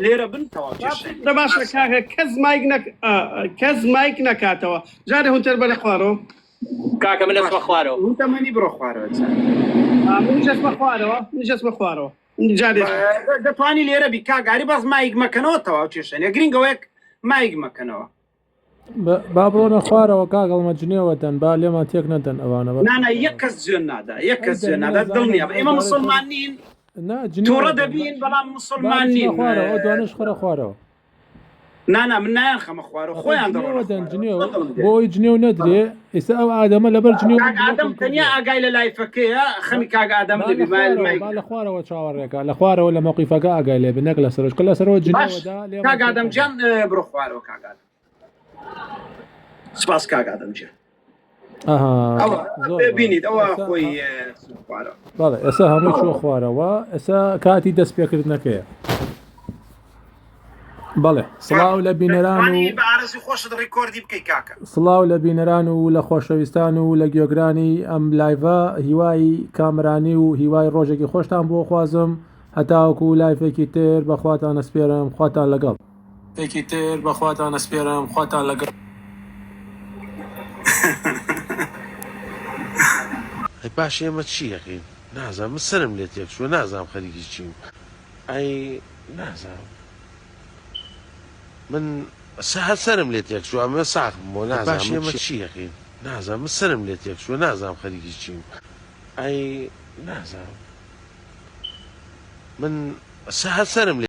لێرە بن تەواو کێشە دە باشە کاکە کەس مایک نەک کەس مایک نەکاتەوە جارێ هونتەر بەرە خوارەوە کاکە من ئەچمە خوارەوە. هونتە منی بڕۆ خوارەوە جارێ. منیش ئەچمە خوارەوە منیش ئەچمە خوارەوە جارێ. دەتوانی لێرە بی کاک ئاری بەس مایک مەکەنەوە تەواو کێشە نیە گرینگ ئەوەیە مایک مەکەنەوە. با بڕۆنە خوارەوە کاک هەڵمەت جنێوە دەن با لێمان تێک نەدەن ئەوانە بە نا نا یەک کەس جوێن نادا یەک ئەی کەس دەن جوێن من نادا ئەزانم دڵنیا بە ئەو ئێمە جارەی تۆ مسلمان نین نا جنێوە تووڕە دەن با دەبین بەڵام با مسلمان بچنە نین خوارەوە ئەو دوانەش خەرە خوارەوە. نا نا من نایان خەمە خوارەوە ئەخۆ خۆیان جنێوە دەڕۆنە دەن خوارەوە جنێو چۆن دڵم بۆ دێ ئەوەی جنێو نەدرێ ئێستا ئەو ئادەمە لەبەر جنێو من کاک ئادەم بلۆکم تەنیا کردووە ئاگای لە لایفەکەیە با خەمی کاک ئادەم با نەبی لە مایل خوارەوە مایک با لە خوارەوە چاوەڕێکە لە خوارەوە لە مەوقیفەکە ئاگای لێ بێ نەک لە سەرەوە چونکە لە سەرەوە باش جنێوە دا لێمان کاک تێک ئادەم نەدەن گیان اه، بڕۆ خوارەوە کاک ئادەم سپاس کاک ئادەم گیان ئەها ئەوە زۆر باش بینیت ئەوە ئێستا خۆی خوارەوە بەڵێ ئێستا هەمووی چووە خوارەوە ئێستا کاتی دەست پێکردنەکەیە بەڵێ سڵاو لە بینەران و دەتوانی بە ئارەزوی خۆشت ڕیکۆردی بکەی کاکە. سڵاو لە بینەران و لە خۆشەویستان و لە گوێگرانی ئەم لایڤە هیوای کامەرانی و هیوای ڕۆژێکی خۆشتان بۆ خوازم هەتاوەکو لایڤێکی تر بە خواتان ئەسپێرم خواتان لەگەڵ. ێکی تر بە خواتان ئەسپێرم خواتان لەگەڵ. ئەی باشە ئێمە چی ئەکەین نازانم من سەرم لێ تێک چووە نازانم خەریکی چیم ئەی نازانم من هەر سەرم لێ تێک چووە ئەمەوێ ساخ بمەوە ئەی نازانم باشە من ئێمە چی چی ئەکەین نازانم من سەرم لێ تێک چووە نازانم خەریکی چیم ئەی نازانم من هەر سەرم لێ.